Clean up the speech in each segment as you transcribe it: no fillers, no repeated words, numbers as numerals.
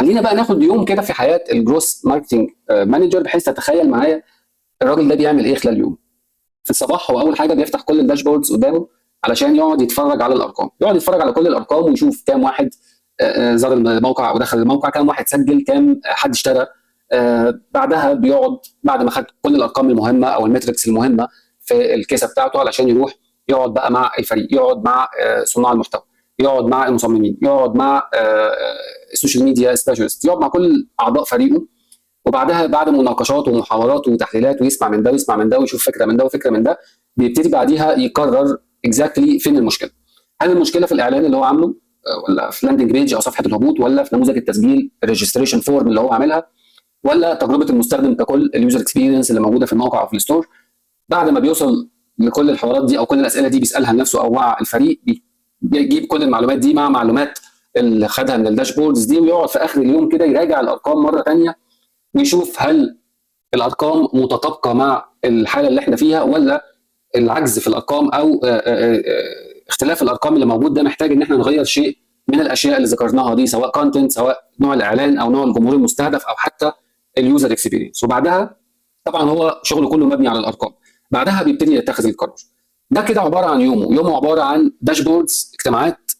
خلينا بقى ناخد يوم كده في حياة ال growth marketing manager، بحيث تتخيل معايا الراجل ده بيعمل ايه خلال يوم. في الصباح هو اول حاجة بيفتح كل ال dashboards قدامه علشان يقعد يتفرج على الارقام، يقعد يتفرج على كل الارقام ويشوف كام واحد زار الموقع او دخل الموقع، كام واحد سجل، كام حد اشترى. بعدها بيقعد بعد ما خد كل الارقام المهمة او ال metrics المهمة في الكيسة بتاعته علشان يروح يقعد بقى مع الفريق، يقعد مع صناع المحتوى، يقعد مع المصممين، يقعد مع ال social media specialist، يقعد مع كل اعضاء فريقه. وبعدها بعد مناقشات ومحاورات وتحليلات، ويسمع من ده ويسمع من ده ويشوف فكرة من ده وفكره من ده، بيبتدي بعديها يقرر exactly فين المشكله. هل المشكلة في الاعلان اللي هو عامله، ولا في landing page او صفحة الهبوط، ولا في نموذج التسجيل ال registration form اللي هو عاملها، ولا تجربه المستخدم ككل، ال user experience اللي موجودة في الموقع او في ال store؟ بعد ما بيوصل لكل الحوارات دي او كل الاسئلة دي بيسالها لنفسه او مع الفريق، بيجيب كل المعلومات دي مع معلومات اللي خدها من ال dashboards دي، ويقعد في اخر اليوم كده يراجع الارقام مرة ثانية ويشوف هل الارقام متطابقة مع الحالة اللي احنا فيها، ولا العجز في الارقام او اختلاف الارقام اللي موجود ده محتاج ان احنا نغير شيء من الاشياء اللي ذكرناها دي، سواء content، سواء نوع الاعلان او نوع الجمهور المستهدف او حتى ال user experience. وبعدها طبعا هو شغله كله مبني على الارقام. بعدها بيبتدي يتخذ القرار. ده كده عبارة عن يومه. يومه عبارة عن dashboards، اجتماعات،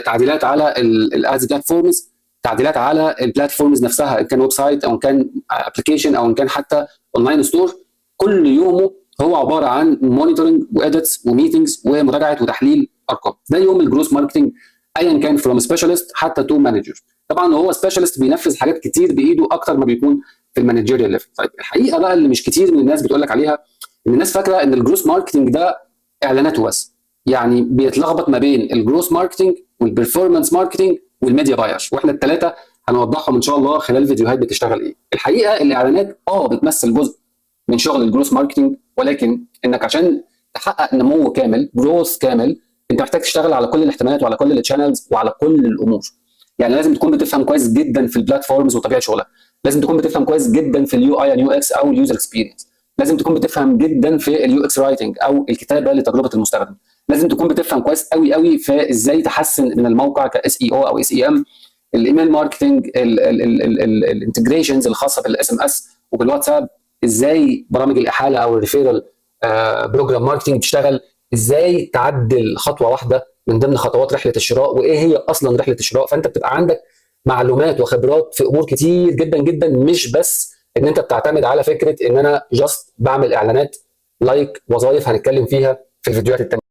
تعديلات على ال ads platforms، تعديلات على ال platforms نفسها، ان كان website او ان كان application او ان كان حتى online store. كل يومه هو عبارة عن monitoring و edits و meetings ومراجعة وتحليل ارقام. ده يوم ال growth marketing ايا كان، from specialist حتى to manager. طبعا هو specialist بينفذ حاجات كتير بايده اكتر ما بيكون في ال managerial level. طيب، الحقيقة بقى اللي مش كتير من الناس بتقول لك عليها ان الناس فاكره ان ال growth marketing ده اعلانات وبس. يعني بيتلخبط ما بين ال growth marketing وال performance marketing وال media buyer، واحنا الثلاثة هنوضحهم ان شاء الله خلال فيديوهات بتشتغل ايه. الحقيقة الاعلانات بتمثل جزء من شغل ال growth marketing، ولكن انك عشان تحقق نمو كامل، growth كامل، انت محتاج تشتغل على كل الاحتمالات وعلى كل ال channels وعلى كل الامور. يعني لازم تكون بتفهم كويس جدا في ال platforms وطبيعه شغلها، لازم تكون بتفهم كويس جدا في ال UI and UX او ال user experience، لازم تكون بتفهم جدا في ال UX writing او الكتابة لتجربة المستخدم، لازم تكون بتفهم كويس قوي قوي في ازاي تحسن من الموقع ك SEO او SEM، ال email marketing، ال integrations الخاصة بال SMS وبالواتساب، ازاي برامج الاحاله او ال referral program marketing تشتغل، ازاي تعدل خطوة واحدة من ضمن خطوات رحله الشراء، وايه هي اصلا رحله الشراء. فانت بتبقى عندك معلومات وخبرات في امور كتير جدا جدا، مش بس ان انت بتعتمد على فكرة ان انا just بعمل اعلانات like وظائف هنتكلم فيها في الفيديوهات التانية.